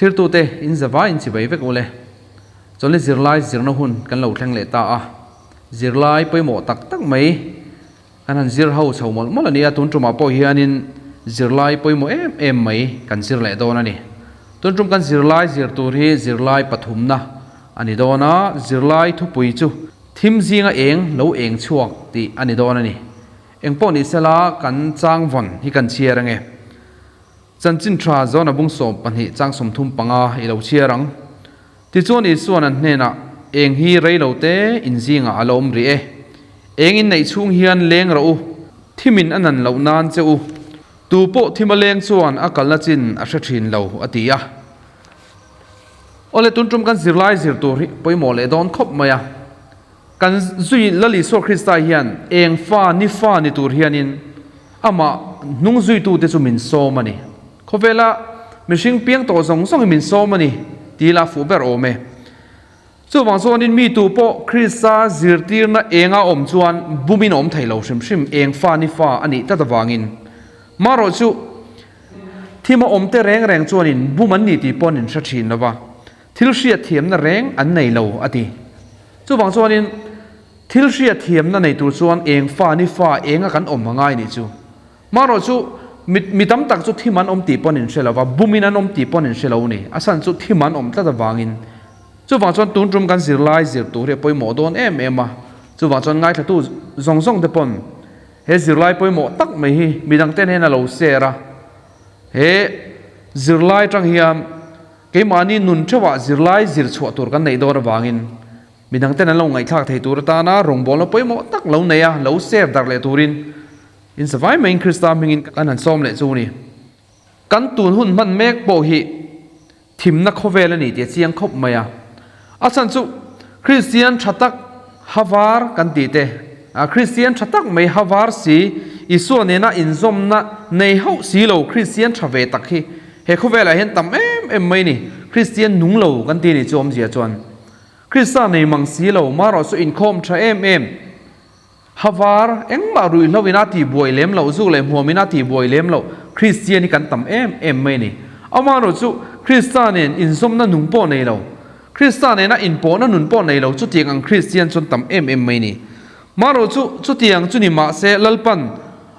Thirtute in zavai in chibai vek ule. Chawlhni zirlai zirna hun kan lo thleng leh ta a. Zirlai pawimawh tak tak mai kan han zir ho chho mawlh mawlh a nia, tun tumah pawh hianin zirlai pawimawh em em mai kan zir leh dawn a ni. Tun tum kan zirlai zir tur hi zirlai pathumna a ni dawn a, zirlai thupui chu thim zinga eng lo eng chhuak tih a ni dawn a ni. Engpawh ni sela kan chang vawn hi kan chhiar ange. Chanchin tha Zona bung 12 chang 35 i lo chhiar ang. Tichuan Isuan an hnenah, Eng hi rei lo te in zingah a la awm rih e. Eng in neih chhung hian leng rawh u, thimin a nan loh nan che u. Tu pawh thim a leng chuan a kalna chin a hre thin lo, a ti a. Awle tun tum kan zirlai zir tur hi pawimawh leh dawn khawp mai a. Kan zui Lal Isua Krista hian eng fa ni fa ni tur hianin amah hnung zuitute chu min sawm a ni. Khawvela mihring piang tawh zawng zawng hi min sawm a ni tih la fuh ber awm e. Chuvang chuanin mi tu pawh Krista zirtirna enga awm chuan bumin awm thei lo hrim hrim eng fa ni fa a nih tlat avangin. Marawh chu thima awmte reng reng chuanin bum an ni tih pawh an inhre thin lo va. Thil hriatthiamna reng an nei lo, a ti. Chuvang chuanin thil hriatthiamna nei tur chuan eng fa ni fa enga kan awm a ngai nih chu. Marawh chu mi mi tam tak chu thim an awm tih pawn in hre lo va, bumin an awm tih pawn in hre lo ni. A san chu thim an awm tlat avangin. Chuvang chuan tun tum kan zirlai zir tur hi a pawimawh dawn em em a. Chuvang chuan ngaithlatu zawng zawng te pawn he zirlai pawimawh tak mai hi midangte nen a lo share a. He zirlai tang hian Keimahni nun theuhah zirlai zir chhuah tur kan neih dawn avangin midangten an lo ngaihthlak thei tur atana rawngbawlna pawimawh tak lo nei a, lo ser darh leh turin in savai maiin Krista hmingin kan han sawm leh chu a ni. Kan tun hun hman mek pawh hi thimna khawvel a ni tih a chiang khawp mai a. A chhan chu Kristian tha tak havar kan tih te, Kristian tha tak mai havar si, Isua nena inzawmna nei hauh si lo Kristian tha ve tak hi he khawvelah hian tam em em mai ni. Kristian nung lo kan ti ni chu awmzia chuan Krista nei mang si lo, marawh chu inkhawm tha em em havar engmah ruihhlo ina tihbuai lem loh, zuk leh hmuam ina tihbuai lem loh Kristian hi kan tam em em mai ni. Amaherawh chu Krista nen inzawmna nung pawh nei lo, Krista nena inpawhna nun pawh nei lo chutiang ang Kristian chuan tam em em mai ni. Marawh chu chutiang chu ni mahse Lalpan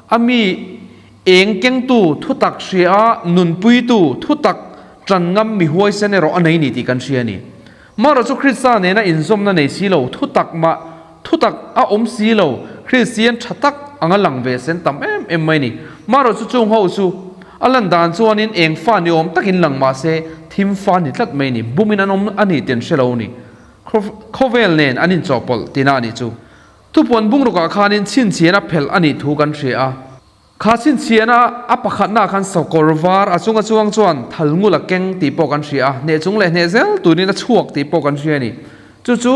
a mi eng kengtu thutak hria a nunpuitu thutak tan ngam mi huaisen erawh a nei ni tih kan hria a ni. Marawh chu Krista nena inzawmna nei si lo thutak mah thutak a awm si lo Kristian tha tak anga lang ve sen tam em em mai ni. Marawh chu chung ho chu a lan dan chuanin eng fa ni awm takin lang mah se thim fa ni tlat mai ni. Bumin an awm a ni tih an hre lo ni. Khawvel nen an inchawhpawlh tihna a nih chu. Thupuan bungrukah khanin chhinchhian a phelh a nih thu kan hria a. Kha chhinchhiahna a pakhatnaah khan sawkawr var a chunga chuang chuan thal ngul a keng tih pawh kan hria a, hneh chung leh hneh zel turin a chhuak tih pawh kan hria a ni. Chu chu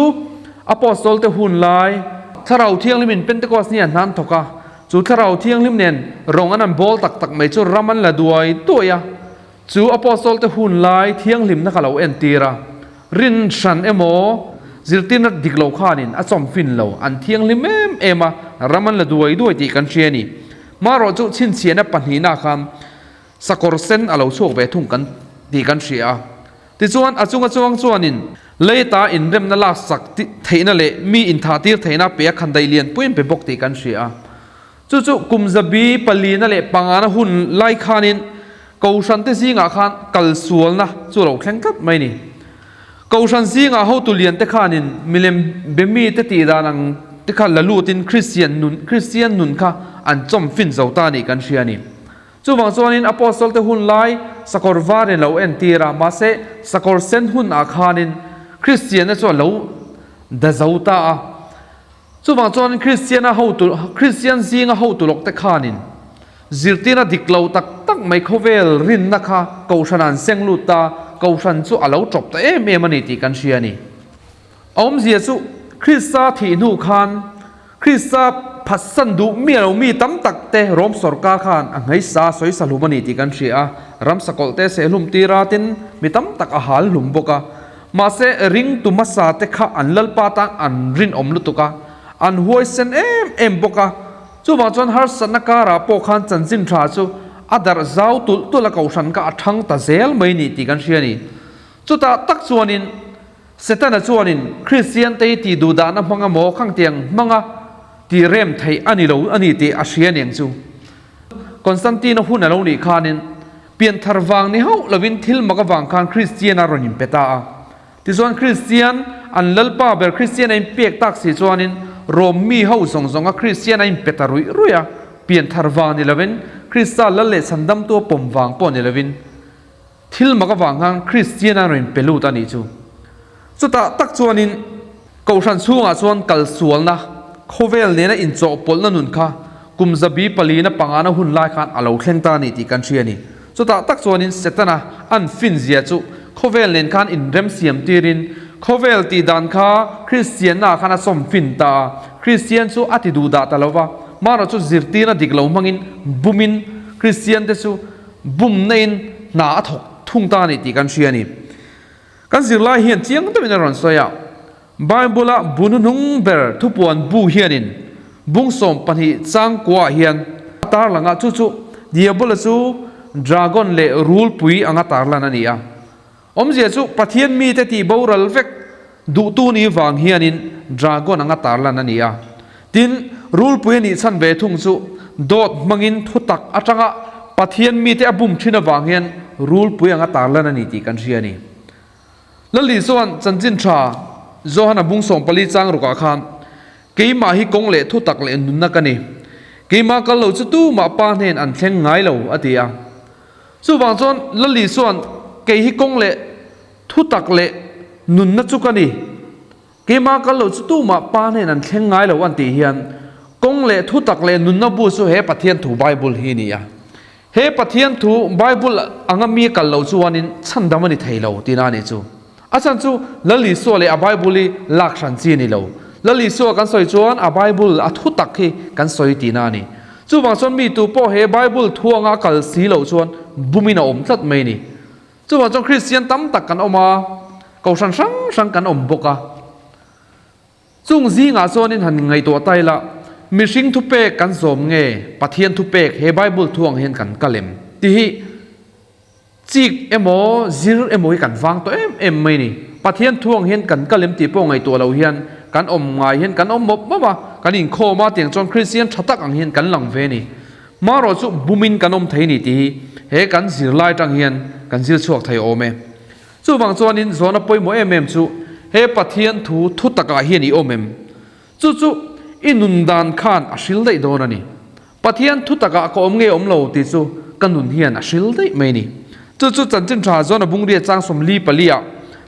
Apostol te hun lai Thlarau Thianghlimin Pentecost ni a hnan thawk a, chu Thlarau Thianghlim nen rawng an an bawl tak tak mai chu ram an la duai duai a, chu Apostol te hun lai thianghlimna kha lo entir a, rin hran emaw zirtirna dik lo khanin a chawmfin lo, an thianghlim em em a, ram an la duai duai tih kan hria a ni. Marawh chu chhinchhiahna pahnihna khan sakawr sen a lo chhuak ve thung kan tih kan hria a. Tichuan a chunga chuang chuanin leita inremna laksak theihna leh mi inthahtir theihna pe a khandaih lian puiin pe bawk tih kan hria a. Chu chu kum zabi palina leh pangana hun lai khanin Kohhran te zingah khan kal sualna chu a lo thleng tlat mai ni. Kohhran zingah hotu lian te khanin milem be mi te tih dan ang te kha la lutin Kristian nun Kristian nun kha an chawm fin zo ta nih kan hria a ni. Chuvang chuanin Apostle te hun lai sakawr varin lo entir a, mahse sakawr sen hun ah khanin Kristianna chu a lo da zo ta a. Chuvang chuan Kristiana hotu Kristian zinga hotu lawk te khanin zirtirna dik lo tak tak mai khawvel rinna kha Kohhran an seng lut ta, Kohhran chu a lo tawp ta em em a ni tih kan hria a ni. A awmzia chu Krista thih hnu khan Krista phatsan duh miah lo mi tam tak te Rom sawrkar khan a nghaisa sawisa hlum a ni tih kan hria a, ramsakawlh te sehhlum tira tin mi tam tak a hal hlum bawk a. Mahse, ringtu hmasa te kha an Lalpa tan an rinawm lutuk a, an huaisen em em bawk a. Chuvang chuan harsatna karah pawh khan chanchin tha chu a darh zau tulh tulh a kohhran kha a thang ta zel mai ni tih kan hria a ni. Chutah tak chuanin Setana chuanin Kristiante hi tih duhdahna hmanga maw khangtiang hmanga tih rem theih a ni lo a ni tih a hria aniang chu. Constantine-a hun a lo nih khanin pianthar vang ni hauh lovin thil mak avang khan Kristian a rawn inpe ta a. Tichuan Kristian an Lalpa ber Kristian a inpek tak si chuanin Rom mi ho zawng zawnga Kristian a inpe ta ruih ruih a, pianthar vang ni lovin Krista lal leh chhandamtu a pawm vang pawh ni lovin Thil mak avang khan Kristian a rawn pe lut a nih chu. Chutah tak chuanin Kohhran chhungah chuan kalsualna, khawvel nena inchawhpawlhna nun kha kum zabi palina pangana hun lai khan a lo thleng ta a ni tih kan hria a ni. Chutah tak chuanin Setana an finzia chu khawvel nen khan inremsiam tirin khawvel tih dan kha Kristiannaah khan a sawm fin ta a, Kristian chu a ti duh dah ta lo va, mahrawh chu zirtirna dik lo hmangin bumin Kristiante chu Bumna in hna a thawk thung ta a ni tih kan hria a ni. Kan zirlai hian chiang deuhin a rawn sawi a, Bible-a bu hnuhnung ber thupuan bu hianin bung 12 changkuaah hian a tarlang a, chu chu Diabola chu dragon leh rulpui anga tarlan a ni a. Awmzia chu Pathian mite tih boral vek duhtu ni vang hianin dragon anga tarlan a ni a. Tin, rulpui a nih chhan ve thung chu dawt hmangin thutak atanga Pathian mite a bum thin avang hian rulpui anga tarlan a ni tih kan hria a ni. Lali chuan chanchin tha Johana bung 14 chang rukah khan, Keimah hi kawng leh thutak leh nunna ka ni. Keimah kal lo chu tumah pa hnen an thleng ngai lo, a ti a. Chuvang chuan Lali chuan kei hi kawng leh thutak leh nunna chu ka ni. Keimah kal lo chu tumah pa hnen an thleng ngai lo an tih hian kawng leh thutak leh nunna bu chu he Pathian thu Bible hi a ni a. He Pathian thu Bible anga mi kal lo chuanin chhandam a ni thei lo tihna a nih chu. A chhan chu Lal Isua leh a Bible hi lak hran chi a ni lo. Lal Isua kan sawi chuan a Bible a thutak hi kan sawi tihna a ni. Chuvang chuan mi tu pawh he Bible thuanga a kal si loh chuan bumin a awm tlat mai a ni. Chuvang chuan Kristian tam tak kan awm a, kohhran hrang hrang kan awm bawk a. Chung zingah chuanin han ngaihtuah ta ila, mihring thupek kan zawm nge Pathian thupek he Bible thu ang hian kan kal em tih hi Chik emaw zir emaw hi kan vang tawh em em mai ni. Pathian thu ang hian kan kal em tih pawh ngaihtuah lo hian kan awm ngai hian kan awm mawp mawp a, kan inkhawm a tiang chuan Kristian tha tak ang hian kan lang ve ni. Marawh chu bumin kan awm thei ni tih hi he kan zirlai tang hian kan zir chhuak thei awm e. Chuvang chuanin zawhna pawimawh em em chu he Pathian thu thu takah hian i awm em? Chu chu i nun dan khan a hril daih dawn a ni. Pathian thu takah ka awm nge awm lo tih chu ka nun hian a hril daih mai a ni. Chu chu chanchin tha zawn a bungria chang 44 ah,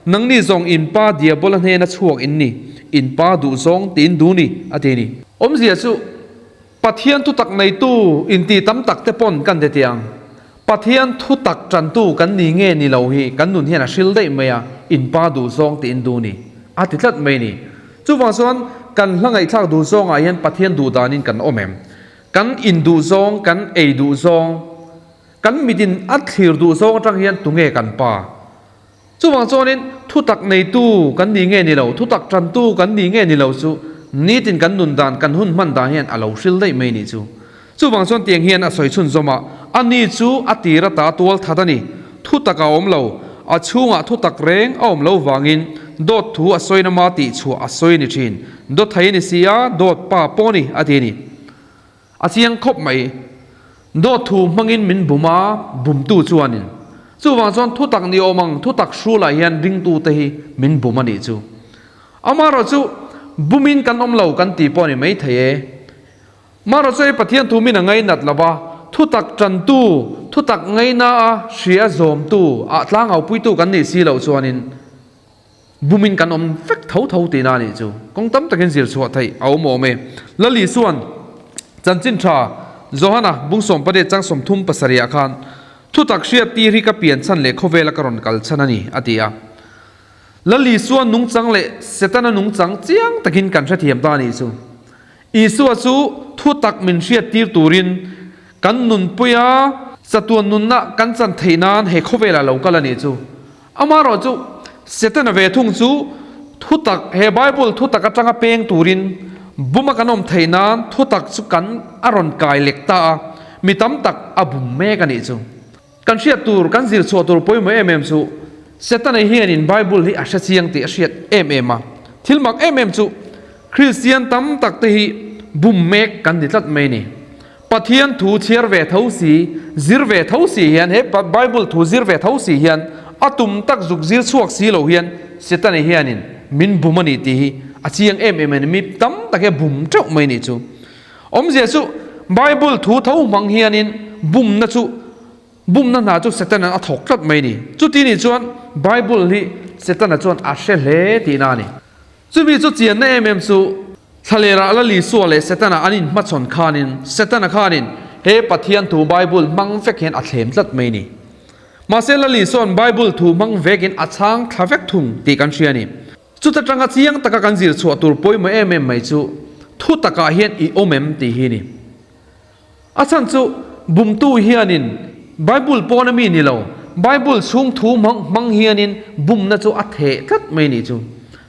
Nangni zawng in pa Diabola hnena chhuak in ni, in pa duh zawng tiin duh ni, a ti a ni. Awmzia chu Pathian thu tak neitu inti tam tak te pawn kan ti tiang. Pathian thu tak tantu kan ni nge ni lo hi kan nun hian a hril daih mai a, in pa duh zawng tiin duh ni, a ti tlat mai a ni. Chuvang chuan kan hla ngaihthlak duh zawngah hian Pathian duh danin kan awm em? Kan in duh zawng, kan ei duh zawng, kan mitin a thlir duh zawng atang hian tunge kan pa? Chuvang chuanin thutak neitu kan ni nge ni lo, thutak tantu kan ni nge ni lo chu nitin kan nun dan, kan hun hman dan hian a lo hril daih mai nih chu. Chuvang chuan tiang hian a sawi chhun zawm a, ani chu a tir ata tual that a ni. Thutak a awm lo, a chhungah thutak reng a awm lo vangin dawt thu a sawi nama tih chhuah a sawi a ni thin. Dawt thei a ni si a, dawt pa pawh a ni, a ti a ni. A chiang khawp mai. Dawt thu hmangin min bum a, bumtu chuanin. Chuvang chuan thutak ni awm ang thutak hrulah hian ringtute hi min bum a nih chu. Amaherawhchu, bumin kan awm lo kan tih pawh a ni maithei e. Marawh chu hei Pathian thu min a ngainat lo va, thutak tantu, thutak ngaina a hria zawmtu, ah tlangaupuitu kan nih si loh chuanin bumin kan awm vek tho tho tihna a nih chu. Kawng tam takin zir chhuah theih a awm awm e. Lali chuan chanchin tha Johana bung 18 chang 37 ah khan thutak hriat tir hi ka pian chhan leh khawvela ka rawn kal chhan a ni a ti a. Lali chuan nungchang leh Setana nungchang chiang takin kan hrethiam ta a nih chu. Isua chu thutak min hriattir turin kan nunpuia chatuan nunna kan chan theih nan he khawvelah lo kal a nih chu. Amaherawh chu. Setana ve thung chu thutak, he Bible thutak atanga peng turin buma kan awm theih nan thutak chu kan a rawn kai lek ta a, mi tam tak a bum mek a nih chu. Kan hriat tur, kan zir chhuah tur pawimawh em em chu Setana hianin Bible hi a hre chiang tih a hriat em em a. Thil mak em em chu Kristian tam tak te hi bum mek kan ni tlat mai a ni. Pathian thu chhiar ve tho si, zir ve tho si hian, he Bible thu zir ve tho si hian a tum tak zuk zir chhuak si lo hian Setana hianin min bum a ni tih hi a chiang em em a ni. Mi tam tak hi a bum teuh mai a nih chu. Awmzia chu Bible thu tho hmang hianin bumna chu bumna hna chu Setana'n a thawk tlat mai a ni. Chuti nih chuan Bible hi Setana chuan a hre hle tihna a ni. Chumi chu chianna em em chu Thlalerah Lalisua leh Setana an inhmachhawn khanin Setana khanin he Pathian thu Bible hmang vek hian a thlem tlat mai a ni. Mahse Lalisua'n Bible thu hmang vekin a chhang thla vek thung tih kan hria a ni. Chuta tanga chiang taka kan zir chhuah tur pawimawh em em mai chu thu takah hian i awm em tih hi a ni. A chhan chu bumtu hianin Bible pawna mi ni lo, Bible chhung thu hmang hmang hianin bumna chu a theh tlat mai nih chu.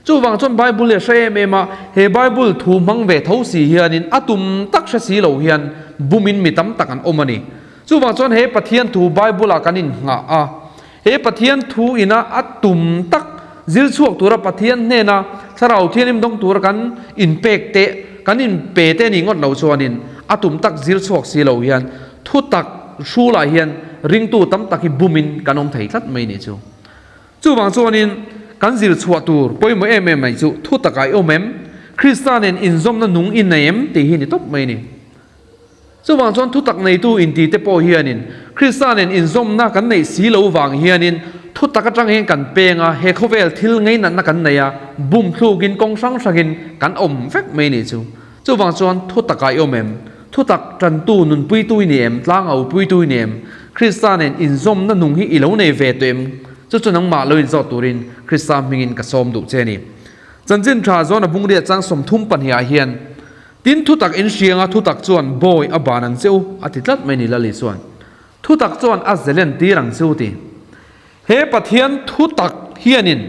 Chuvang chuan Bible hi a hre em em a, he Bible thu hmang ve tho si hianin a tum tak hre si lo hian bumin mi tam tak an awm a ni. Chuvang chuan he Pathian thu Bible-ah kan innghah a, He Pathian thu ina a tum tak zir chhuak tura Pathian hnena Thlarau Thianghlim dawng tura kan inpek te, kan inpe te ni ngawt lo chuanin a tum tak zir chhuak si lo hian thu tak hrulah hian ringtu tam tak hi bumin kan awm thei tlat mai nih chu. Chuvang chuanin kan zir chhuah tur pawimawh em em mai chu thu takah i awm em? Krista nen inzawmna nung i nei em? tih hi ni tawp mai a ni. Chuvang chuan thutak neitu inti te pawh hianin Krista nen inzawmna kan neih si lo vang hianin thutak atang hian kan peng a, he khawvel thil ngeinatna kan nei a, bum thlukin kawng hrang hrangin kan awm vek mai nih chu. Chuvang chuan thutakah i awm em? Thutak tantu nunpuitu i ni em? Tlangaupuitu i ni em? Krista nen inzawmna nung hi i lo nei ve tawh em? Chu chu nangmah lo inzawt turin Krista hmingin ka sawm duh che a ni. Chanchin tha zawn a bungriat chang 32 ah hian Tin, thutak in hrianga thutak chuan bawi a ban ang che u, a ti tlat mai ni Lali chuan. Thutak chuan a zelen tir ang che u ti. He Pathian thutak hianin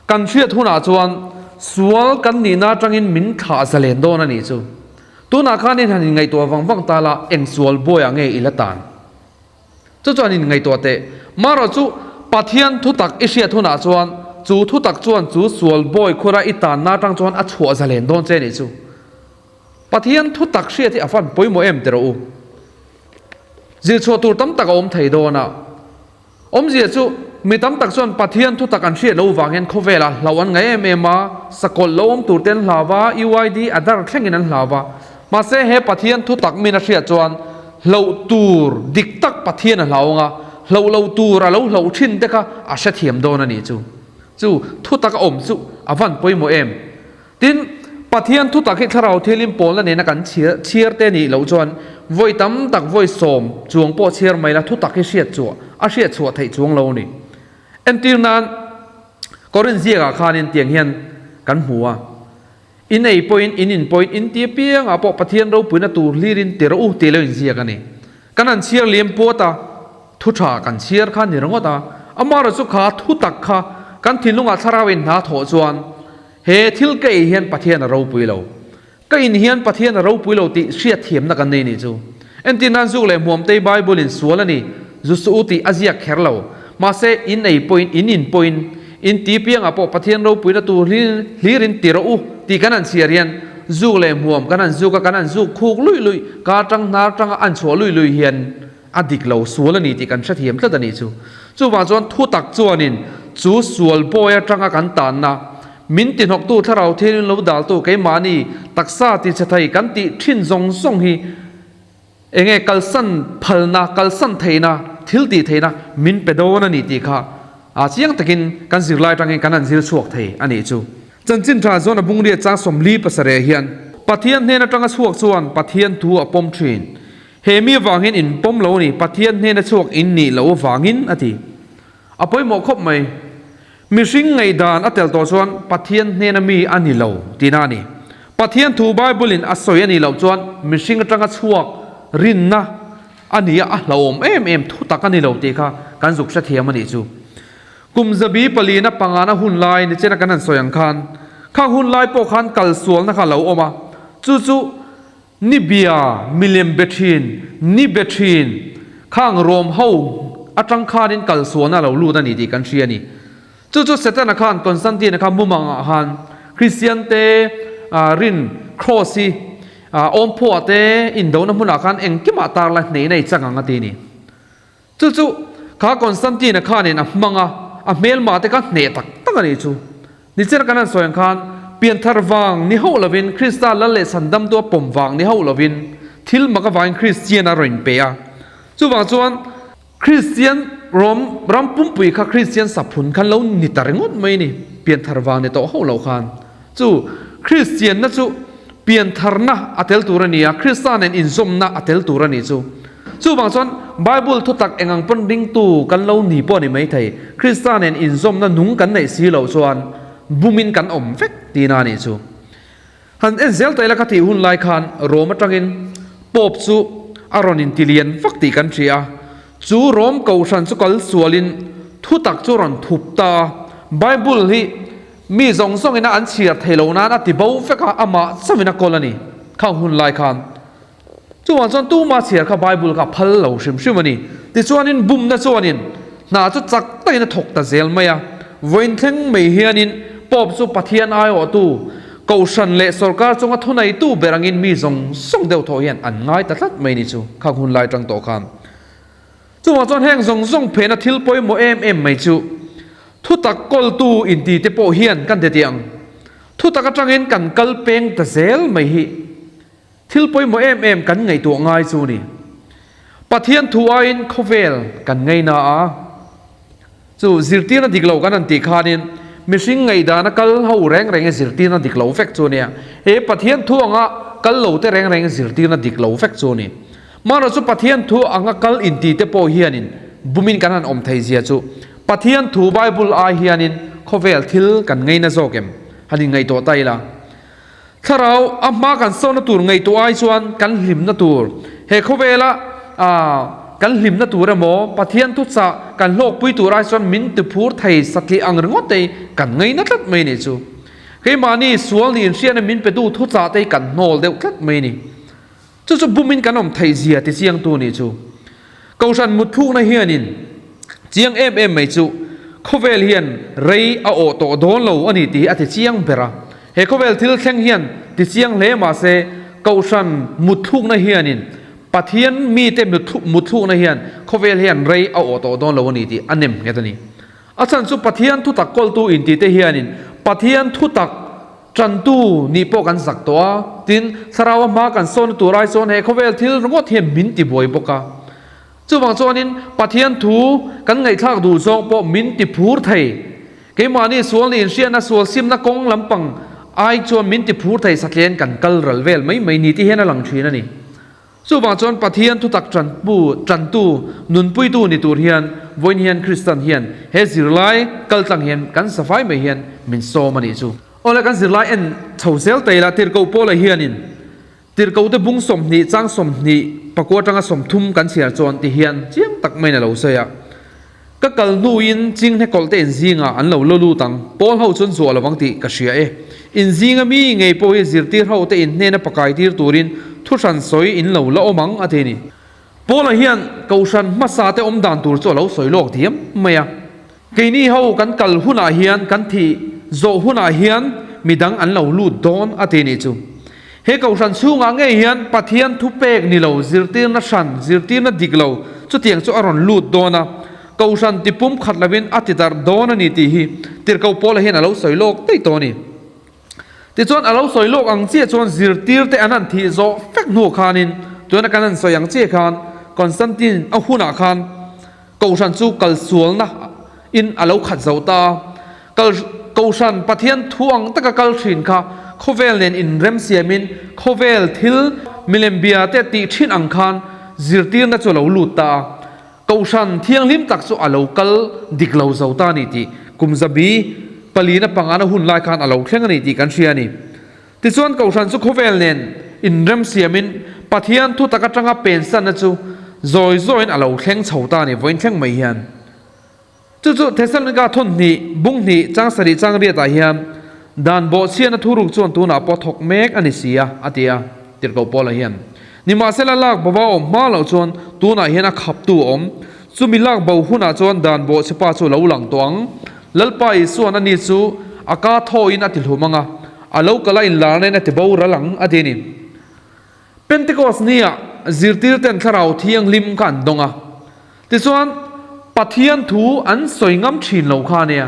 kan hriat hunah chuan sual kan nihna atangin min thlah zalen dawn a nih chu. Tunah khan in han inngaihtuah vang vang ta la, eng sual bawiah nge i la tan? Chu chuan in ngaihtuah teh. Marawh chu Pathian thutak i hriat hunah chuan chu thutak chuan chu sual bawi khura i tanna atang chuan a chhuah zalen dawn che nih chu. Pathian thutak hriat hi a fan pawimawh em ti rawh u. Zirchhuah tur tam tak a awm thei dawn a. Awmzia chu mi tam tak chuan Pathian thutak an hriat loh vang hian khawvelah hlauh an ngai em em a, sakawlh lo awm tur te an hlau va, UID a dar thlengin an hlau va. Mahse he Pathian thutak min a hriat chuan Hloh tur dik tak Pathian a hlau anga, hloh lo tur a lo hloh thin te kha a hrethiam dawn a nih chu. Chu thutak a awm chu a van pawimawh em? Tin, Pathian thutak hi Thlarau Thianghlim pawlna nena kan chhiar te nih loh chuan vawi tam tak vawi sawm chuang pawh chhiar mai la thutak hi hriat chhuah a hriat chhuah theih chuang lo a ni. Entir nan Korinth ziakah khanin tiang hian kan hmu a. In ei pawhin, in in pawhin, in ti apiangah pawh Pathian ropuina tur hlirin ti rawh u tih lo inziak a ni. Kan han chhiar liam puat a, thu tha kan chhiar kha ni ringawt a, amaherawhchu chu kha thu tak kha kan thinlungah thlarau in hna thawh chuan he thil ka ei hian Pathian a ropui lo, ka in hian Pathian a ropui lo tih hriatthiamna kan nei nih chu. Entir nan zuk leh hmuamtei Bible in sual a ni, zu suh u tih a ziak kher lo. Mahse, in ei pawhin, in in pawhin, in ti piangah pawh Pathian ropuina tur hlirin ti rawh u tih kan han chhiar hian zuk leh hmuam kan han zuk a, kan han zuk khuk luih luih, kar tang hnar tanga an chhuah luih luih hian a dik lo sual a ni tih kan hrethiam tlat a nih chu. Chuvang chuan thutak chuanin chu sual bawi atanga kan tanna, min tihnawktu thlarau thianghlim lo daltu keimahni taksa tichhe thei kan tih thin zawng zawng hi Enge kalsan phalna, kalsan theihna, thil tih theihna min pe dawn a ni tih kha a chiang takin kan zirlai atangin kan han zir chhuak thei a nih chu. Chanchin tha zawn a bungriat chang 47 hian Pathian hnen atanga chhuak chuan Pathian thu a pawm thin. He mi avangin in pawm lo a ni, Pathian hnena chhuak in nih loh avangin a ti. A pawimawh khawp mai. Mihring ngaihdan a tel tawh chuan Pathian hnena mi a ni lo tihna a ni. Pathian thu Bible-in a sawi a nih loh chuan mihring atanga chhuak rinna a nia a hlauhawm em em thu tak a ni lo tih kha kan zuk hrethiam a nih chu. Kum zabi palina pangana hun lai ni chena kan han sawi ang khan, khang hun lai pawh khan kal sualna kha a lo awm a, chu chu ni bia milem be thin, ni be thin, khang rawm ho atang khanin kal sualna a lo lut a ni tih kan hria a ni. Chu chu Setana khan Constantine-a kha mumangah khan Kristian te rin Cross hi awmphuah te indona hmunah khan engkimah tar la hnehna i chang ang a ti a ni. Chu chu kha Constantine-a khanin a hmang a, a hmelma te kha hneh tak tak a nih chu. Nichina kan han sawi ang khan pianthar vang ni hauh lovin Krista lal leh chhandamtu a pawm vang ni hauh lovin thil mak avangin Kristian a rawn pe a. Chuvang chuan Kristian ram ram pumpui kha Kristian saphun khan lo ni ta ringawt mai ni, pianthar vang ni tawh hauh lo khan. Chu Kristianna chu piantharna a tel tur a ni a, Krista nen inzawmna a tel tur a ni chu. Chuvang chuan Bible thutak eng ang pawn ringtu kan lo ni pawh a ni maithei, Krista nen inzawmna nung kan neih si loh chuan bumin kan awm vek tihna a nih chu. Han en zel ta ila ka tih hun lai khan Rome atangin Pope chu a rawn intilian vak tih kan hria a, chu Rome kohhran chu kal sualin thutak chu rawn thup ta a, Bible hi Mi zawng zawngin a an chhiar thei lo nan a ti bo vek a, amah chauhin a kawl a ni. Khang hun lai khan chuvang chuan tuma chhiar kha Bible kha a phal lo hrim hrim a ni. Tichuanin bumna chuanin hna chu chak takin a thawk ta zel mai a. Vawiin thleng mai hianin Pope chu Pathian aiawhtu, Kohhran leh sawrkar chunga thuneitu ber angin mi zawng zawng deuh thawh hian an ngai ta tlat mai ni chu khang hun lai tang tawh khan. Chuvang chuan heng zawng zawng phehna thil pawimawh em em mai chu thutak kawltu inti te pawh hian kan ti ang. Thutak atangin kan kal peng ta zel mai hi thil pawimawh em em kan ngaihtuah ngai chu ni. Pathian thu aiin khawvel kan ngaina a, chu zirtirna dik lo kan han tih khanin mihring ngaihdana kal ho reng reng hi zirtirna dik lo vek chu a nia. He Pathian thu anga kal lo te reng reng hi zirtirna dik lo vek chu a ni. Mahrawh chu Pathian thu anga kal inti te pawh hianin bumin kan han awm thei zia chu Pathian thu Bible ai hianin khawvel thil kan ngaina zawk em? Han inngaihtuah ta ila. Thlarau a hma kan sawna tur ngaihtuah ai chuan kan hlimna tur he khawvela kan hlimna tur emaw Pathian thuchah kan hlawkpui tur ai chuan min tiphur thei satliah ang ringawt te kan ngaina tlat mai nih chu. Keimahni sual niin hriatna min petu thuchah te kan hnawl deuh tlat mai ni. Chu chu bumin kan awm theih zia ti chiangtu nih chu. Kohhran mutthlukna hianin chiang em em mai chu khawvel hian rei a awh tawh dawn lo a ni tih hi a ti chiang ber a. He khawvel thil thleng hian ti chiang hle mahse Kohhran mutthlukna hianin Pathian mite mutthlukna hian khawvel hian rei a awh tawh dawn lo a ni tih a nem nghet a ni. A chhan chu Pathian thutak kawltu intite hianin Pathian thutak Ṭantu nih pawh kan zak tawh a, tin, thlarau a hma kan sawna tur ai chuan he khawvel thil ringawt hian min ti buai bawk a. Chuvang chuanin Pathian thu kan ngaihthlak duh zawng pawh min ti phur thei. Keimahni sual nih inhriatna sual simna kawng lampang ai chuan min ti phur thei satlian kan kal ral vel mai mai ni ti hian a lang ṭhin a ni. Chuvang chuan Pathian thutak ṭanpu, ṭantu, nunpuitu ni tur hian vawiin hian Kristan hian he zirlai kaltlang hian kan safai mai hian min sawm a nih chu. Awle kan zirlai en chho zel ta ila Tirhkoh Paula hianin Tirhkohte bung 20 chang 20 pakua atanga 30 kan chhiar chuan ti hian chiang tak maiin a lo sawi a. Ka kal hnuin Chinghne kawlh te inzingah an lo la lut ang, Paul ho chuan zuah lovang tih ka hria e. Inzinga mi ngei pawh hi zirtir ho te inhnena pakai tir turin thu hran sawi in lo la awm ang, a ti a ni. Paula hian Kohhran hmasa te awm dan tur chu a lo sawi lawk diam mai a. Keini ho kan kal hunah hian kan thih zawh hunah hian midang an lo lut dawn, a ti a nih chu. He Kohhran chhungah ngei hian Pathian thupek ni lo zirtirna hran, zirtirna dik lo chutiang chu a rawn lut dawn a, Kohhran ti pum khat lovin a ti darh dawn a ni tih hi Tirhkoh Paula hian a lo sawi lawk daih tawh a ni. Tichuan a lo sawi lawk ang chiah chuan zirtirte an han thih zawh vek hnu khanin tuna kan han sawi ang chiah khan Constantine a hunah khan Kohhran chu kalsualna in a lo khat zo ta a, kal Kohhran Pathian thu ang taka kal thin kha khawvel nen inrem siamin khawvel thil milem bia te tih thin ang khan zirtirna chu a lo lut ta a, Kohhran thianghlim tak chu a lo kal dik lo zo ta a ni tih kum zabi palina pangana hun lai khan a lo thleng a ni tih kan hria a ni. Tichuan Kohhran chu khawvel nen inrem siamin Pathian thu tak atanga pensanna chu zawi zawiin a lo thleng chho ta a ni, vawiin thleng mai hian. Chu chu Thessalonika thawn hnih, bung hnih, chang sarih chang riatah hian dan bawhchhiatna thuruk chuan tunah pawh thawk mek a ni si a, a ti a, Tirhkoh Paula hian. Nimahsela lak bova awm hma loh chuan tunah hian a khaptu a awm. Chumi lak bo hunah chuan dan bawhchhepa chu a lo lang tawh ang. Lalpa Isua'n ani chu a ka thawhin a ti hlum ang a, a lo kal a inlarna in a ti boral ang, a ti a ni. Pentecost nia zirtirten Thlarau Thianghlim kha an dawng a, tichuan Pathian thu an sawi ngam thin lo kha a nia.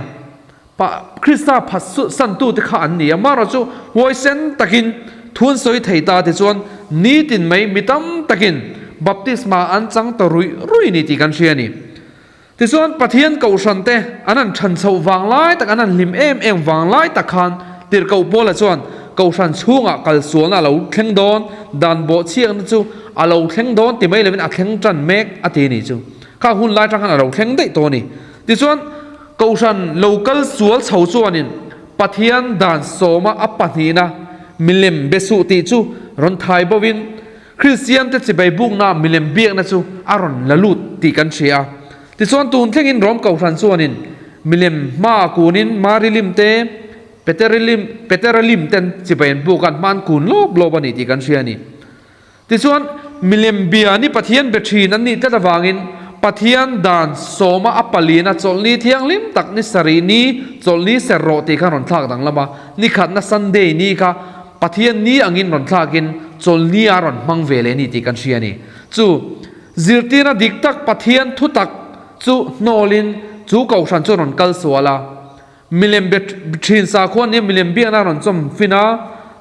Pa Krista phat santute kha an ni a, marawh chu huaisen takin thu an sawi thei ta tichuan nitin mai mi tam takin baptisma an chang ta ruih ruih ni tih kan hria a ni. Tichuan Pathian kohhran te an han than chhoh vang lai tak, an han hlim em em vang lai tak khan Tirhkoh Paula chuan kohhran chhungah kalsualna a lo thleng dawn, dan bawhchhiakna chu a lo thleng dawn ti mai lovin a thleng tan mek a ti a ni chu. Kha hun lai tang khan a lo thleng daih tawh a ni. Tichuan kohhran lo kal sual chho chuanin Pathian dan sawma a pahnihna milem be suh tih chu rawn thai bovin Kristiante chibai bukna milem biakna chu a rawn la lut tih kan hria a. Tichuan tun thlengin Rom Kohhran chuanin milem hmaah kunin Mari lim te, Peteri lim, Petera lim ten chibai an buk a, an hma an kun lawp lawp a ni tih kan hria a ni. Tichuan milem bia ni Pathian be thin an nih tlat avangin Pathian dan sawma a palina chawlhni thianghlim tak ni sarih ni chawlhni ser rawh tih kha rawn thlak danglam a, nikhatna Sunday ni kha Pathian ni angin rawn thlakin chawlhni a rawn hmang ve leh a ni tih kan hria a ni. Chu zirtirna dik tak Pathian thutak chu hnawlin chu kohhran chu rawn kal sual a. Milem be thin sakhua nia milem biakna a rawn chawm fin a,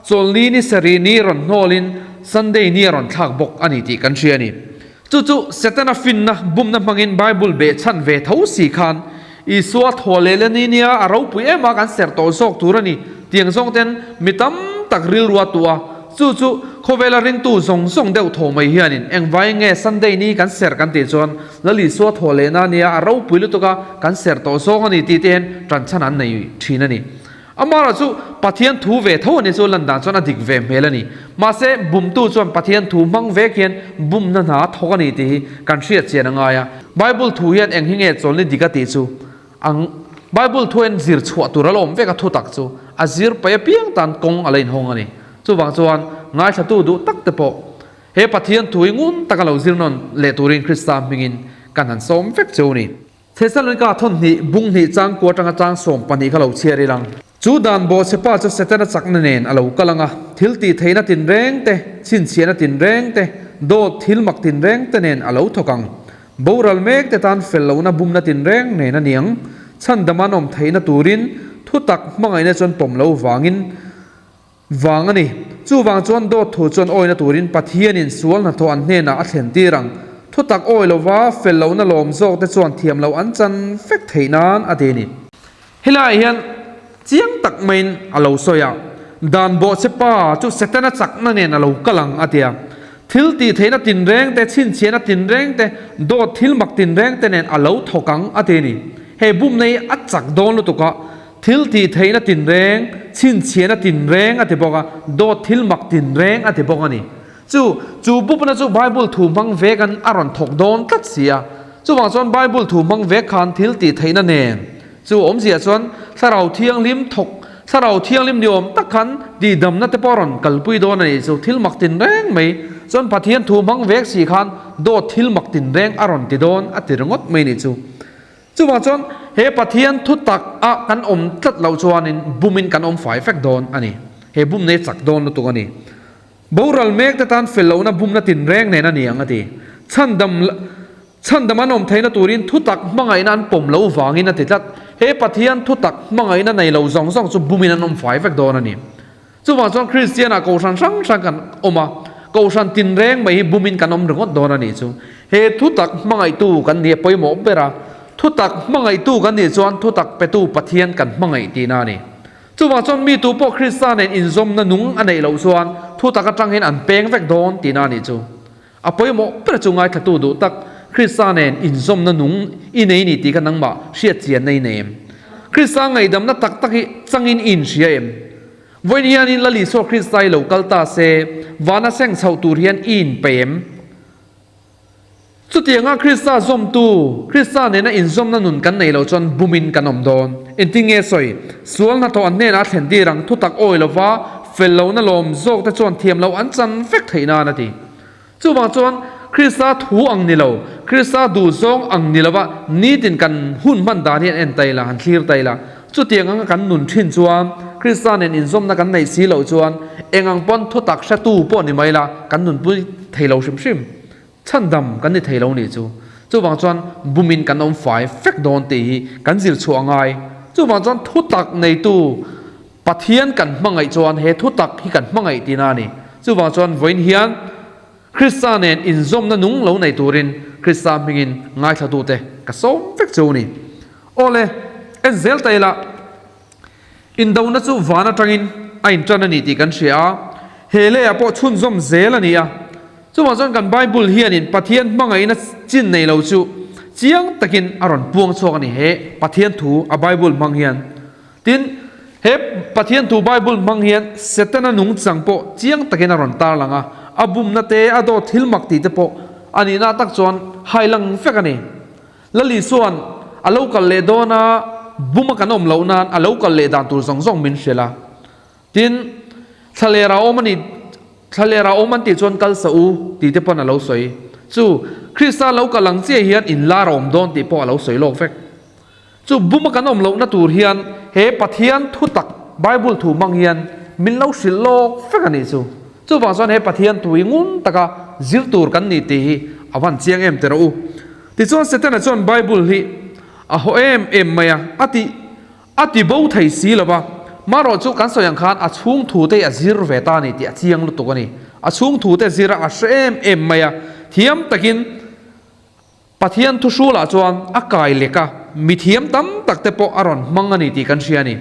chawlhni ni sarih ni rawn hnawlin Sunday ni a rawn thlak bawk a ni tih kan hria a ni. Chu chu Setana finna bumna hmangin Bible behchhan ve tho si khan Isua thaw leh la ni nia a ropui em a kan serh tawh zawk tur a ni tiang zawng ten mi tam tak rilru a tuah a, chu chu khawvela ringtu zawng zawng deuh thaw mai hianin engvai nge Sunday ni kan serh kan tih chuan Lal Isua thaw lehna nia a ropui lutuk a kan serh tawh zawng a ni tih te hian tanchhan an nei thin a ni. Amara chu Pathian thu ve tho a ni chu lan dan chuan a dik ve hmel a ni. Mahse, bumtu chuan Pathian thu hmang vek hian bumna hna a thawk a ni tih hi kan hriat chian a ngai a. Bible thu hian eng hi nge chawlni dik a tih chu ang Bible thu hian zir chhuah tur a la awm vek a thu tak chu a zir paih apiang tan kawng a la inhawng a ni. Chuvang chuan ngaithlatu duh tak te pawh he Pathian thu hi ngun taka lo zir nawn leh turin Krista hmingin kan han sawm vek cheu a ni. Thessalonika thawn hnih, bung hnih chang kua atanga chang 12 kha lo chhiar ilang. Chu dan bawhchhepa chu Setana chakna nen a lo kal ang a, thil tih theihna tinreng te, chhinchhiahna tinreng te, dawt thil mak tinreng te nen a lo thawk ang. Boral mek te tan fel lohna bumna tinreng nen a niang. Chhandam an awm theihna turin thutak hmangaihna chuan pawm lo vangin Vang a ni. Chuvang chuan dawt thu chuan awina turin Pathianin sual hnathawh an hnenah a thlen tir ang. Thutak awi lova fel lohna lawm zawk te chuan thiam loh an chan vek theih nan a ti a ni. Helaiah hian chiang tak maiin a lo sawi a, Dan bawhchhe pa chu Setana chakna nen a lo kal ang a ti a. Thil tih theihna tinreng te, chhinchhiahna tinreng te, dawt thil mak tinreng te nen a lo thawk ang a ti a ni. Hei bumna hi a chak dawn lutuk a, Thil tih theihna tinreng, chhinchhiahna tinreng a ti bawk a, dawt thil mak tinreng a ti bawk a ni. Chu, chu bupna chu Bible thu hmang vek an a rawn thawk dawn tlat si a. Chuvang chuan Bible thu hmang vek khan thil tih theihna nen chu awmzia chuan Thlarau Thianghlim thawk, Thlarau Thianghlim ni awm tak khan tihdamna te pawh a rawn kalpui dawn a ni. Chu thil mak tinreng mai chuan Pathian thu hmang vek si khan dawt thil mak tinreng a rawn ti dawn a ti ringawt mai ni chu. Chuvang chuan he Pathian thu tak ah kan awm tlat loh chuanin bumin kan awm fai vek dawn a ni. He bum nei chak dawn lutuk a ni. Boral mek te tan fel lohna bumna tinreng nen a ni ang a ti. Chhandam chhandam an awm theihna turin thu tak hmangaihna an pawm lo vangin a ti tlat. He Pathian thu tak hmangaihna nei lo zawng zawng chu bumin an awm fai vek dawn a ni. Chuvang chuan Kristianah kohhran hrang hrang kan awm a, kohhran tinreng mai hi bumin kan awm ringawt dawn a nih chu. He thutak hmangaihtu kan nih a pawimawh ber a, thutak hmangaihtu kan nih chuan thutak petu Pathian kan hmangaih tihna a ni. Chuvang chuan mi tu pawh Krista nen inzawmna nung a neih loh chuan thutak atang hian an peng vek dawn tihna a nih chu. A pawimawh ber chu ngaithlatu duh tak Krista nen inzawmna nung i nei ni tih kha nangmah hriatchianna i nei em? Krista ngaihdamna tak tak hi changin i inhria em? Vawiin hianin Lal Isua Krista hi lo kal ta se, vana seng chhoh tur hian i inpeih em? Chutianga Krista zawmtu, Krista nena inzawmna nun kan nei lo chuan bumin kan awm dawn. Engtin nge sawi? Sual hnathawh an hnenah a thlen tir ang, thutak awi lova fel lohna lawm zawkte chuan thiam loh an chan vek theih nan a ti. Chuvang chuan Krista thu ang ni lo, Krista duhzawng ang ni lova nitin kan hun hman dan hi an en tai la, han thlir tai la. Chutiang anga kan nun thin chuan Krista nen inzawmna kan neih si loh chuan eng ang pawn thutak hretu pawh ni mai la, kan nunpui thei lo hrim hrim. Chhandam kan ni thei lo nih chu. Chuvang chuan bumin kan awm fai fek dawn tih hi kan zir chhuah a ngai. Chuvang chuan thutak neitu Pathian kan hmangaih chuan he thutak hi kan hmangaih tihna a ni. Chuvang chuan vawiin hian Krista nen inzawmna nung lo nei turin Krista hmingin ngaithlatute ka sawm vek chu a ni. Awle, en zel ta ila. Indona chu van atangin a intan a ni tih kan hria a, he leiah pawh chhunzawm zel a ni a. Chuvang chuan kan Bible hianin Pathian hmangaihna chin nei lo chu chiang takin a rawn puang chhuak a ni he Pathian thu a Bible hmang hian. Tin, he Pathian thu Bible hmang hian Setana nungchang pawh chiang takin a rawn tarlang a, a bumna te, a dawt thil mak tih te pawh a nihna tak chuan hailang vek a ni. Lali chuan a lo kal leh dawn a, buma kan awm loh nan a lo kal leh dan tur zawng zawng min hrilh a. Tin, thlalera awm a ni, thlalera awm an tih chuan kal sa u tih te pawn a lo sawi. Chu, Krista lo kal ang chiah hian inlar a awm dawn tih pawh a lo sawi lawk vek. Chu buma kan awm lohna tur hian he Pathian thutak Bible thu hmang hian min lo hrilh lawk vek a nih chu. Chuvang chuan he Pathian thu hi ngun taka zir tur kan ni tih hi a van chiang em teh rawh u. Tichuan Setana chuan Bible hi a haw em em mai a, a ti a ti bo thei si lo va. Marawh chu kan sawi ang khan a chhung thu te hi a zir ve ta a ni tih a chiang lutuk a ni. A chhung thu te zir a a hre em em mai a, thiam takin Pathian thuhrulah chuan a kai lek a, mithiam tam tak te pawh a rawn hmang a ni tih kan hria a ni.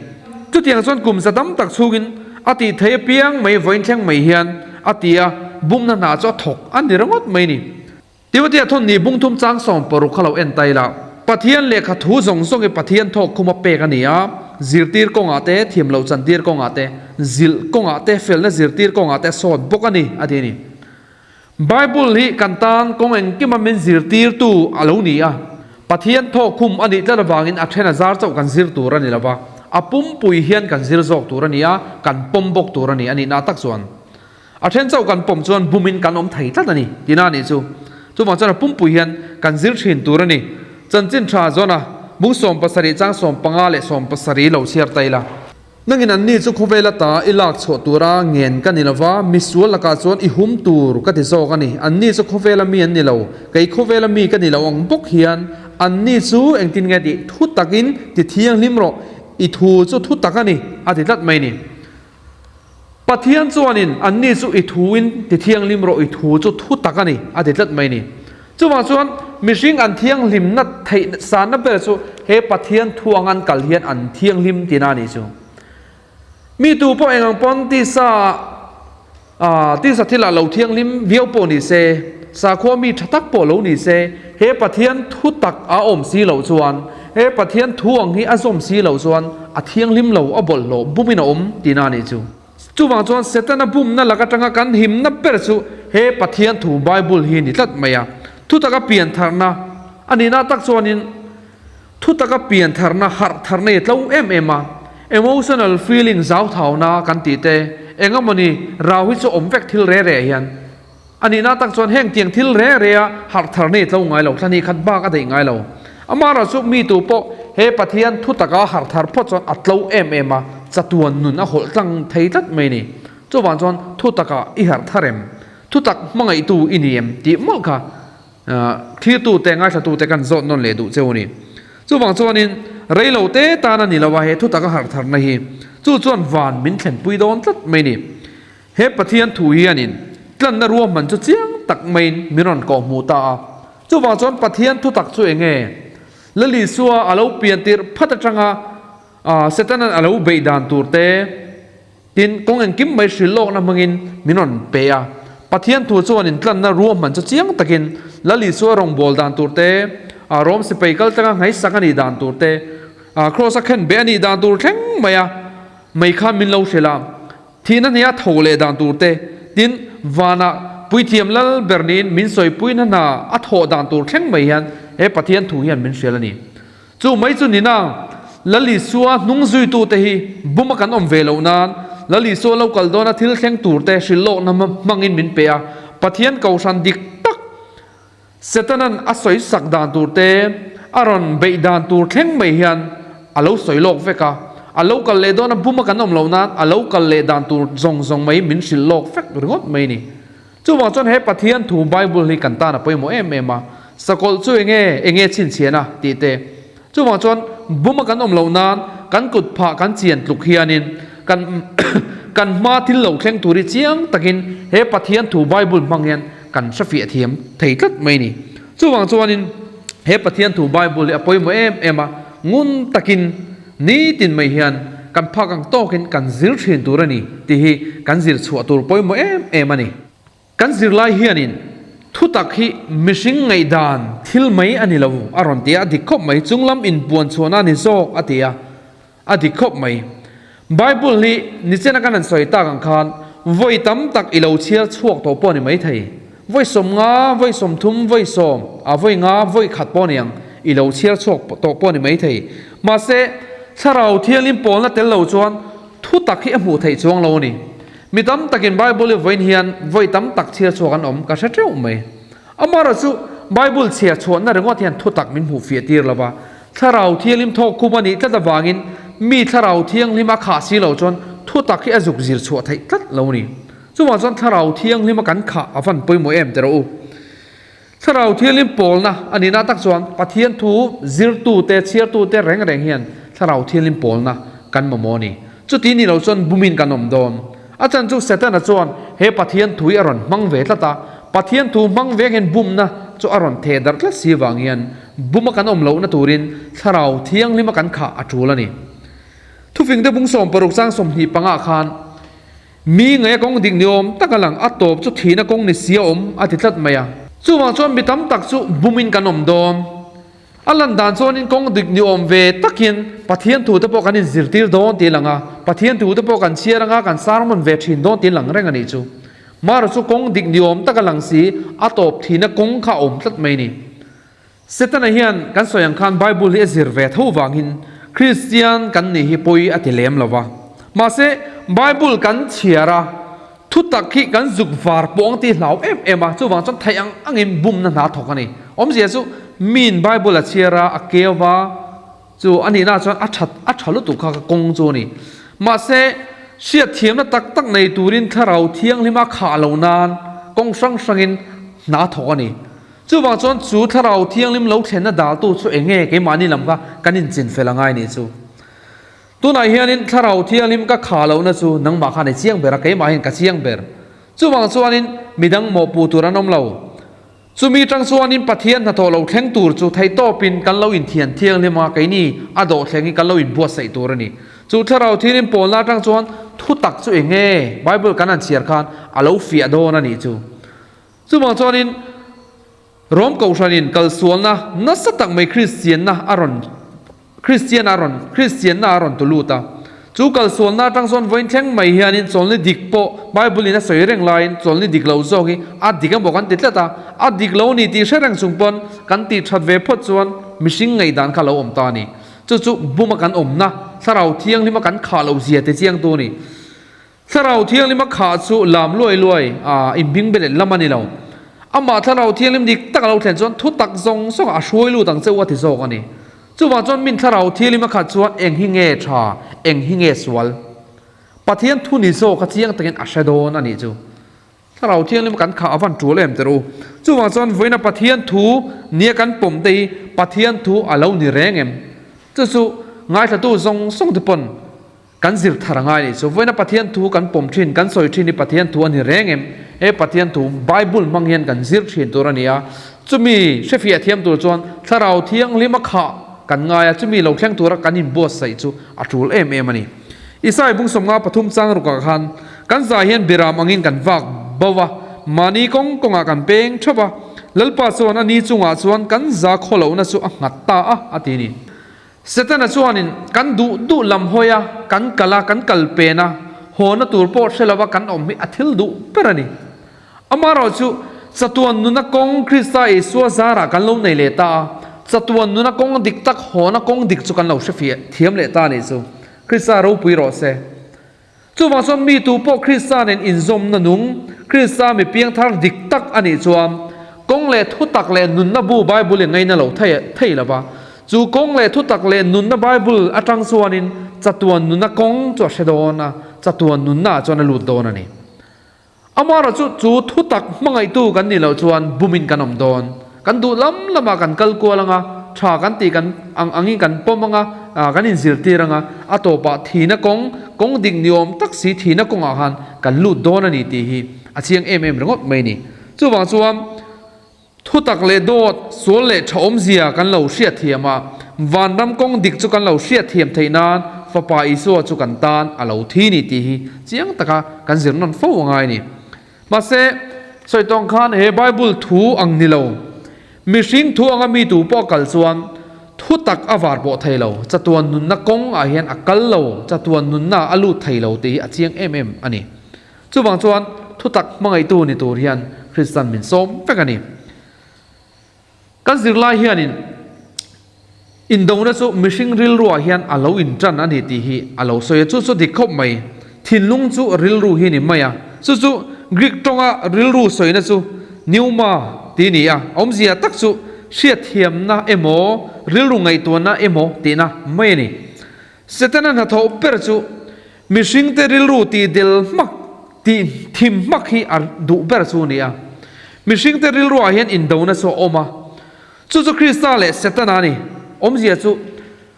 Chutiang chuan kum za tam tak chhungin a tih thei apiang mai vawiin thleng mai hian a ti a, bumna hna chu a thawk a ni ringawt mai a ni. Timothea thawn ni bungthum chang 16 kha lo en ta ila, Pathian lehkha thu zawng zawng hi Pathian thawk khuma pek a ni a, zirtir kawngah te, thiam loh chantir kawngah te, zilh kawngah te, felna zirtir kawngah te a sawt bawk a ni, a ti a ni. Bible hi kan tan kawng engkima min zirtirtu a lo ni a, Pathian thawkkhum a nih tlat avangin a then a zar chauh kan zir tur a ni lo va, a pumpui hian kan zir zawk tur a ni a, kan pawm bawk tur a ni a nihna tak chuan a then chauh kan pawm chuan bumin kan awm thei tlat a ni tihna a nih chu. Chuvang chuan a pumpui hian kan zir thin tur a ni. Chanchin tha zawn a, bung 17 chang 15 leh 17 lo chhiar ta ila. Nangin anni chu khawvel ata i lak chhuah tura ngen ka ni lova, misual lakah chuan i hum tur ka ti zawk a ni. Anni chu khawvela mi an ni lo, kei khawvela mi ka ni lo ang bawk hian anni chu engtin nge tih thu takin ti thianghlim rawh, i thu chu thu tak a ni, a ti tlat mai ni. Pathian chuanin anni chu i thuin ti thianghlim rawh, i thu chu thu tak a ni, a ti tlat mai ni. Chuvang chuan mihring an thianghlimna theih sanna ber chu he Pathian thu anga an kal hian an thianghlim tihna a nih chu. Mi tu pawh eng ang pawn tisa ah tisa thilah lo thianghlim viau pawh ni se, sakhua mi tha tak pawh lo ni se, he Pathian thu tak a awm si loh chuan, he Pathian thu ang hi a zawm si loh chuan a thianghlim lo, a bawlhhlawh bumin a awm tihna a nih chu. Chuvang chuan Setana bumna lak atanga kan himna ber chu he Pathian thu Bible hi ni tlat mai a. Thutaka piantharna a nihna tak chuanin thutaka piantharna harh tharna hi a tlo em em a. Emotional feeling zauthauna kan tih te engemawni rau hi chu awm vek thil re re hian a nihna tak chuan heng tiang thil re re a harh tharna hi tlo ngai lo, thla hnih khat bak a daih ngai lo. Amaherawh chu mi tu pawh he Pathian thu taka harh thar phawt chuan a tlo em em a, chatuan nun a hawlh tlang thei tlat mai a ni. Chuvang chuan thu taka i harh thar em? Thu tak hmangaihtu i ni em? tih mawlh kha thlirtute, ngaithlatute kan zawt nawn leh duh cheu a ni. Chuvang chuanin reilo te tan a ni lo a he thu taka harh tharna hi. Chu chuan van min thlenpui dawn tlat mai a ni. He Pathian thu hianin tlanna ruahman chu chiang tak maiin min rawn kawhhmuh ta a. Chuvang chuan Pathian thutak chu eng nge? Lal Isua a lo pian tirh phat atanga Setanan a lo beih dan tur te, tin kawng engkim mai hrilh lawkna hmangin min rawn pe a. Pathian thu chuanin tlanna ruahman chu chiang takin Lal Isua rawngbâwl dan tur te, Rom sipai kal tlanga ngaisak a nih dan tur te, Kraws a khenbeh a nih dan tur thleng maia mei khan min lo hrilh a. Thihna hneha tho leh dan tur te, tin, vanah Puithiam Lal ber niin min sawipuina hna a thawh dan tur thleng mai hian he Pathian thu hian min hrial a ni. Chu mai chu nina Lal Isua hnung zuitute hi buma kan awm ve loh nan Lal Isua lo kal dawna thil thleng turte hrilhlawkna hmangin min pe a, Pathian kohhran dik tak Setanan a sawi sak dan tur te, a rawn beih dan tur thleng mai hian a lo sawi lawk vek a, a lo kal leh dawna buma kan awm loh nan a lo kal leh dan tur zawng zawng mai min hrilh lawk vek ringawt mai a ni. Chuvang chuan he Pathian thu Bible hi kan tan a pawimawh em em a, sakawlh chu enge, enge chhinchhiahna tih te. Chuvang chuan buma kan awm loh nan kan kut phah kan chian tluk hianin kan kan hma thil lo thleng tur hi chiang takin he Pathian thu Bible hmang hian kan hrefiah thiam thei tlat mai a ni. Chuvang chuanin he Pathian thu Bible hi a pawimawh em em a, ngun takin nitin mai hian kan phak ang tawkin kan zir thin tur a ni tih hi kan zir chhuah tur pawimawh em em a ni. Kan zirlai hianin thutak hi mihring ngaihdan thil mai a ni lo a rawn ti a, a dik khawp mai. Chunglam inpuan chhuahna a ni zawk a ti a, a dik khawp mai. Bible hi nichena kan han sawi tak ang khan vawi tam tak i lo chhiar chhuak tawh pawh a ni maithei. Vawi 50, vawi 30, vawi 10, a vawi nga, vawi khat pawh a ni ang, i lo chhiar chhuak tawh pawh a ni maithei. Mahse, Thlarau Thianghlim pawlna tel lo chuan thutak hi a hmuh theih chuang lo a ni. Mi tam takin Bible i vawiin hian vawi tam tak chhiar chhuak an awm ka hre teuh mai. Amaherawh chu Bible chhiar chhuahna ringawt hian thutak min hmuh fiah tir lo va, Thlarau Thianghlim thawk khum a nih tlat avangin mi Thlarau Thianghlim a khah si lo chuan thutak hi a zuk zir chhuah theih tlat lo a ni. Chuvang chuan Thlarau Thianghlim a kan khah a van pawimawh em teh rawh u. Thlarau Thianghlim pawlna a nihna tak chuan Pathian thu zirtute, chhiartute reng reng hian Thlarau Thianghlim pawlna kan mamawh a ni. Chuti ni lo chuan bumin kan awm dawn. A chan chu Setana chuan he Pathian thu hi a rawn hmang ve tlat a, Pathian thu hmang vek hian bumna chu a rawn theh darh tlat si vang hian buma kan awm lohna turin Thlarau Thianghlima kan khah a tul a ni. Thufingte bung 60 chang 25 khan Mi ngaia kawng dik ni awm tak a lang, a tawp chu thihna kawng ni si a awm, a ti tlat mai a. Chuvang chuan mi tam tak chu bumin kan awm dawn. A lan dan chuanin kawng dik ni awm ve takin Pathian thute pawh kan inzirtir dawn tih a lang a, Pathian thute pawh kan chhiar anga kan sermon ve thin dawn tih a lang reng a nih chu. Marawh chu kawng dik ni awm tak a lang si, a tawp thihna kawng kha a awm tlat mai a ni. Setana hian kan sawi ang khan Bible hi a zir ve tho vangin Kristian kan nih hi pawi a ti lem lo va. Mahse, Bible kan chhiar a, thutak hi kan zuk var pawh ang tih hlau em em a, chuvang chuan theih ang angin bumna hna thawk a ni. Awmzia chu miin Bible a chhiar a, a keu va, chu a nihna chuan a that a tha lutuk kha ka kawng chu a ni. Mahse, hriatthiamna tak tak nei turin Thlarau Thianghlima khah lo nan kawng hrang hrangin hna thawk a ni. Chuvang chuan chu Thlarau Thianghlim lo thlenna daltu chu eng nge keimahni lam kha kan inchin fel a ngai nih chu. Tunah hianin Thlarau Thianghlim ka kha lohna chu nangmah khan i chiang ber a, keimah hian ka chiang ber. Chuvang chuanin midang mawhpuh tur an awm lo. Chumi tang chuanin Pathian hnathawh lo thleng tur chu theihtawpin kan lo inthian thianghlim a, keini a dawhthleng hi kan lo inbuatsaih tur a ni. Chu Thlarau Thianghlim pawlna atang chuan thutak chu eng nge Bible kan han chhiar khan a lo fiah dawn a nih chu. Chuvang chuanin Rom Kohhranin kalsualna nasa tak mai Kristianna a rawn Kristian a rawn Kristianna a rawn tu lut a. Chu kalsualna atang chuan vawiin thleng mai hianin chawlni dik pawh Bible in a sawi reng laiin chawlni dik lo zawk hi a dik emaw kan ti tlat a, a dik lo ni tih hre reng chung pawn kan tih that ve phawt chuan mihring ngaihdan kha lo awm ta a ni. Chu chu buma kan awmna Thlarau Thianghlima kan khah loh zia ti chiangtu a ni. Thlarau Thianghlim a khah chu lam luai luai a inbing be leh lam a ni lo. Amah Thlarau Thianghlim dik tak a lo thlen chuan thu tak zawng zawngah a hruai lut ang che u a ti zawk a ni. Chuvang chuan min Thlarau Thianghlim a khat chuan eng hi nge tha, eng hi nge sual? Pathian thu ni zawk a chiang takin a hre dawn a nih chu. Thlarau Thianghlim kan khah a van tul em tir u. Chuvang chuan vawiina Pathian thu nia kan pawm te hi Pathian thu a lo ni reng em? Chu chu ngaithlatu zawng zawng te pawn Kan zir thar a ngai nih chu. Vawiina Pathian thu kan pawm thin, kan sawi thin hi Pathian thu a ni reng em? He Pathian thu Bible hmang hian kan zir thin tur a ni a. Chumi hrefiah thiam tur chuan Thlarau Thianghlim a khah kan ngai a, chumi lo thleng tura kan inbuatsaih chu a tul em em a ni. Isai bung 53 chang rukah khan kan zah hian biram angin kan vak bo a, mahni kawng kawngah kan peng theuh a, Lalpa chuan a ni chungah chuan kan za khawlohna chu a nghat ta a, a ti a ni. Setana chuanin kan duh duh lam hawi a, kan kal a, kan kal pen a, hawna tur pawh hre lova kan awm hi a thil duh ber a ni. Amaherawhchu, chatuan nuna kawng Krista Isua zarah kan lo nei leh ta a, chatuan nuna kawng dik tak hawna kawng dik chu kan lo hre fiah thiam leh ta a nih chu. Krista ropui rawh se. Chuvang chuan mi tu pawh Krista nen inzawmna nung, Krista mi piangthar dik tak a nih chuan kawng leh thutak leh nunna bu Bible in ngaina lo thei thei lo va. Chu kawng leh thutak leh nunna Bible atang chuanin chatuan nuna kawng chu a hre dawn a, chatuan nunna ah chuan a lut dawn a ni. Amaherawh chu chu thutak hmangaihtu kan nih loh chuan bumin kan awm dawn. Kan duh lam lamah kan kal kual anga, tha kan tih kan ang angin kan pawm anga, kan inzirtir anga, a tawpah thihna kawng, kawng dik ni awm tak si thihna kawngah khan kan lut dawn a ni tih hi a chiang em em ringawt mai a ni. Chuvang chuan. Thutak leh dawt, sual leh tha awmzia kan lo hriatthiam a, vanram kawng dik chu kan lo hriatthiam theih nan Fapa Isua chu kan tan a lo thi ni tih hi chiang taka kan zir nawn fo a ngai a ni. Mahse, sawi tawng khan he Bible thu ang ni lo, mihring thu anga mi tu pawh a kal chuan thutak a var pawh thei lo, chatuan nunna kawng ah hian a kal lo, chatuan nunna ah a lut thei lo tih hi a chiang em em a ni. Chuvang chuan thutak hmangaihtu ni tur hian Kristan min sawm vek a ni. Kan zirlai hianin indona chu mihring rilruah hian a lo intan a ni tih hi a lo sawi a, chu chu dik khawp mai. Thinlung chu rilru hi ni mai a, chu chu Greek tawnga rilru sawina chu pneuma tih a ni a, awmzia tak chu hriatthiamna emaw rilru ngaihtuahna emaw tihna mai a ni. Setana hnathawh ber chu Mihringte rilru tih del hmak, tih thim hmak hi a duh ber chu a ni a. Mihringte rilruah hian indona chu a awm a. Chu chu Krista leh Setana a ni. Awmzia chu,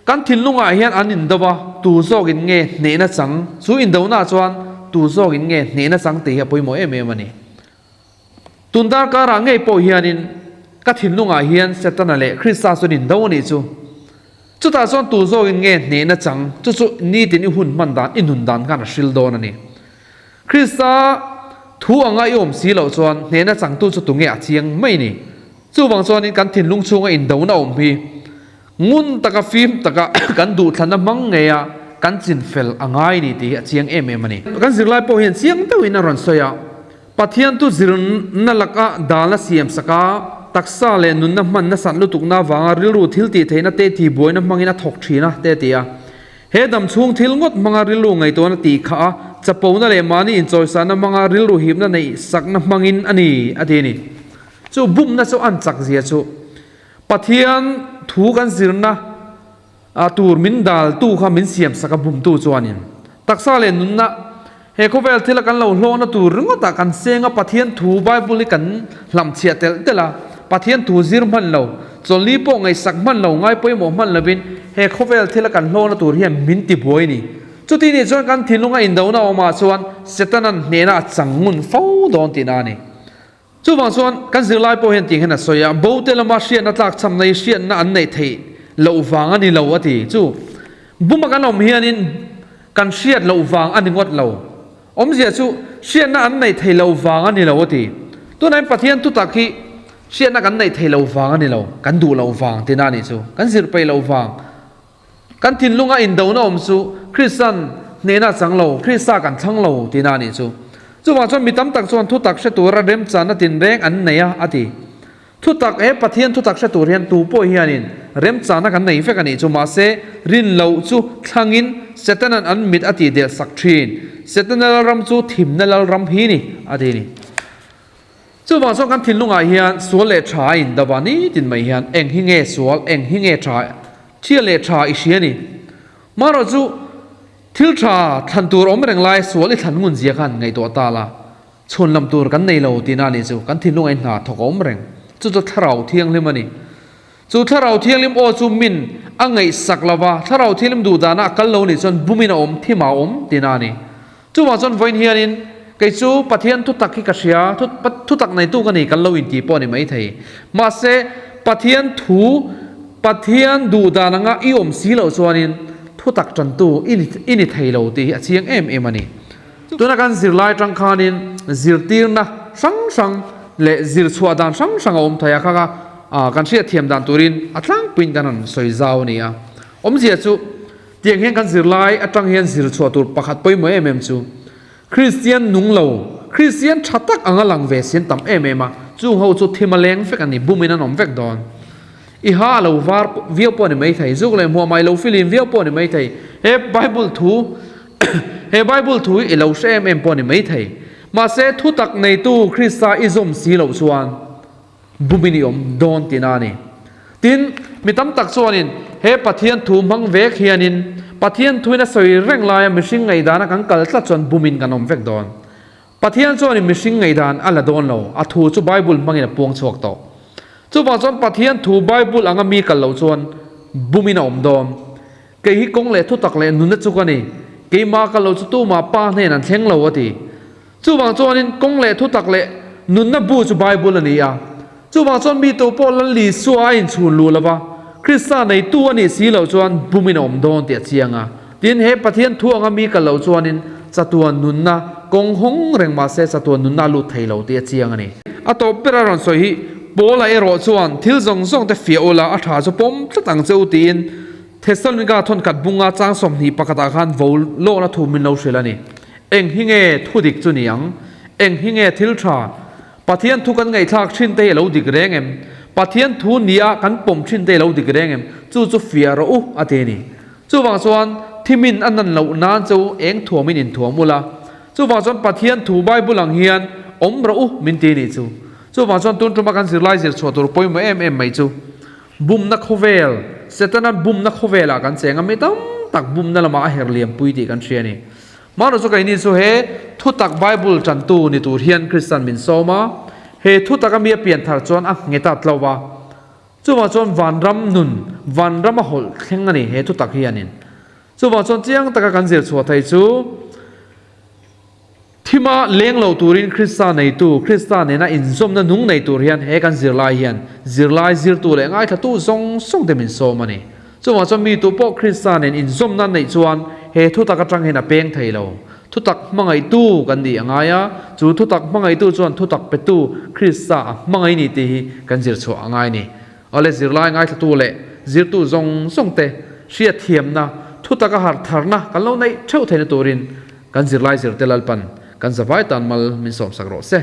kan thinlungah hian an indo a, tu zawkin nge hnehna chang? Chu indonaah chuan tu zawkin nge hnehna chang tih hi a pawimawh em em a ni. Tun darkarah ngei pawh hianin ka thinlungah hian Setana leh Krista chuan indo a nih chu. Chutah chuan tu zawkin nge hnehna chang chu chu nitin i hun hman dan, i nun dan khan a hril dawn a ni. Krista thu anga i awm si loh chuan hnehna changtu chu tunge a chiang mai ni. Chuvang chuanin kan thinlung chhunga indona awm hi ngun taka fim taka kan duhthlanna hmang ngeia kan chin fel a ngai ni tih hi a chiang em em a ni. Kan zirlai pawh hian chiang deuhin a rawn sawi a. Pathian tu zirna laka dalna siam sak a, taksa leh nunna hman nasat lutukna avanga rilru thil tih theihna te tihbuaina hmangin a thawk thin a, te a ti a. He dam chhung thil ngawt hmanga rilru ngaihtuahna tih kha a, chapona leh mahni inchawisana hmanga rilru hipna neih sakna hmangin a ni, a ti a ni. Chu bumna chu an chak zia chu Pathian thu kan zirna A tur min daltu kha min siamsak a bumtu chuanin taksa leh nunna he khawvel thila kan lo hlawhna tur ringawtah kan seng a, Pathian thu Bible hi kan hlamchhiah telh telh a, Pathian thu zir hman lo, chawlni pawh ngaihsak hman lo, ngai pawimawh hman lovin he khawvel thila kan hlawhna tur hian min ti buai ni. Chuti nih chuan kan thinlunga indona awmah chuan Setana'n hnehna a chang ngun fo dawn tihna a ni. Chuvang chuan kan zirlai pawh hian tiang hian a sawi a, bote lama hriatna tlakchhamna hi hriatna an neih theih loh vang a ni lo a ti. Chu buma kan awm hianin kan hriat loh vang a ni ngawt lo. Awmzia chu hriatna an neih theih loh vang a ni lo a ti. Tunah hian Pathian thutak hi hriatna kan neih theih loh vang a ni lo, kan duh loh vang tihna a nih chu, kan zir peih loh vang. Kan thinlunga indona awm chu Kristan hnehna a chang lo, Krista kan thlang lo tihna a nih chu. Chuvang chuan mi tam tak chuan thutak hre tura remchanna tinreng an nei a, a ti. Thutak he Pathian thutak hre tur hian tu pawh hianin remchanna kan nei vek a nih chu. Mahse, rin loh chu thlangin Setana'n an mit a tihdelh sak thin. Setana lalram chu thimna lalram hi ni, a ti ni. Chuvang chuan kan thinlungah hian sual leh tha a in dava nitin mai hian eng hi nge sual, eng hi nge tha, thil leh tha i hria ni. Marawh chu thil tha thlan tur awm reng lai sual i thlan ngun zia khan ngaihtuah ta la, chhun lam tur kan nei lo tihna a nih chu kan thinlungah i hna thawk a awm reng. Chu chu thlarau thianghlim a ni. Chu thlarau thianghlim aw chu min a ngaihsak lova, thlarau thianghlim duh dana a kal lo nih chuan bumin a awm, thim a awm tihna a ni. Chuvang chuan vawiin hianin kei chu Pathian thutak hi ka hria, thutak neitu ka ni kan lo intih pawh a ni maithei. Mahse, Pathian thu, Pathian duh dan anga i awm si loh chuanin thutak tantu i ni thei lo tih hi a chiang em em a ni. Tuna kan zirlai atang khanin zirtirna hrang hrang leh zirchhuah dan hrang hrang a awm thei a, kha kha kan hriatthiam dan turin a tlangpuiin kan rawn sawi zau a ni a. Awmzia chu Tiang hian kan zirlai atang hian zir chhuah tur pakhat pawimawh em em chu Kristian nung lo, Kristian tha tak anga lang ve si an tam em em a, chung ho chu thim a leng vek a ni, bumin an awm vek dawn. I ha a lo var viau pawh a ni maithei, zuk leh hmuah mai lo filim viau pawh a ni maithei, he Bible thu he Bible thu hi i lo hre em em pawh a ni maithei. Mahse, thutak neitu Krista i zawm si loh chuan bumin i awm dawn tihna a ni. Tin, mi tam tak chuanin he Pathian thu hmang vek hianin Pathian thuin a sawi reng laia mihring ngaihdan a kan kal tlat chuan bumin kan awm vek dawn. Pathian chuanin mihring ngaihdan a la dawn lo, a thu chu Bible hmangin a puang chhuak tawh. Chuvang chuan Pathian thu Bible anga mi kal loh chuan bumin a awm dawn. Kei hi kawng leh thutak leh nunna chu ka ni, keimah kal lo chu tumah Pa hnen an thleng lo a ti. Chuvang chuanin kawng leh thutak leh nunna bu chu Bible a ni a. Chuvang chuan mi tu pawh Lal Isua a inchhun luh lova, Krista neitu a nih si loh chuan bumin a awm dawn tih a chiang a. Tin, he Pathian thu anga mi kal loh chuanin chatuan nunna kawng hawng reng mah se chatuan nunna a lut thei lo tih a chiang a ni. A tawp ber a rawn sawi hi, Paula erawh chuan thil zawng zawng te fiah ula a tha chu pawm tlat ang che u tiin Thessalonika thawnkhat bunga chang 21 ah khan vo lawkna thu min lo hrilh a ni. Eng hi nge thu dik chu ni ang? Eng hi nge thil tha? Pathian thu kan ngaihthlak thin te hi a lo dik reng em? Pathian thu nia kan pawm thin te hi a lo dik reng em? Chu chu fiah rawh u a ti a ni. Chuvang chuan thimin a nan loh nan chu eng thuamin inthuam ula. Chuvang chuan Pathian thu Bible ang hian awm rawh u min ti a nih chu. Chuvang chuan tun tuma kan zirlai zir chhuah tur pawimawh em em mai chu Bumna khawvel, Setana'n bumna khawvelah kan cheng a, mi tam tak bumna lamah a her liampui tih kan hria a ni. Mahno chu keini chu he thutak Bible tantu ni tur hian Krista'n min sawm a, he thutak a mi a pian thar chuan a nghet a tlo va, chuvang chuan vanram nun, vanram a hawlh thleng a ni he thutak hianin. Chuvang chuan chiang taka kan zir chhuah thei chu, Thima leng lo turin Krista neitu, Krista nena inzawmna nung nei tur hian he kan zirlai hian zirlai zirtu leh ngaithlatu zawng zawng te min sawm a ni. Chuvang chuan mi tu pawh Krista nen inzawmna neih chuan he thutak atang hian a peng thei lo. Thutak hmangaihtu kan nih a ngai a, chu thutak hmangaihtu chuan thutak petu Krista a hmangaih ni tih hi kan zir chhuah a ngai a ni. Awle zirlai ngaithlatu leh zirtu zawng zawng te hriatthiamna, thutak a harh tharna kan lo neih theuh theihna turin kan zirlai zirte Lalpan kan zavai tan mal min sawmsak rawh se.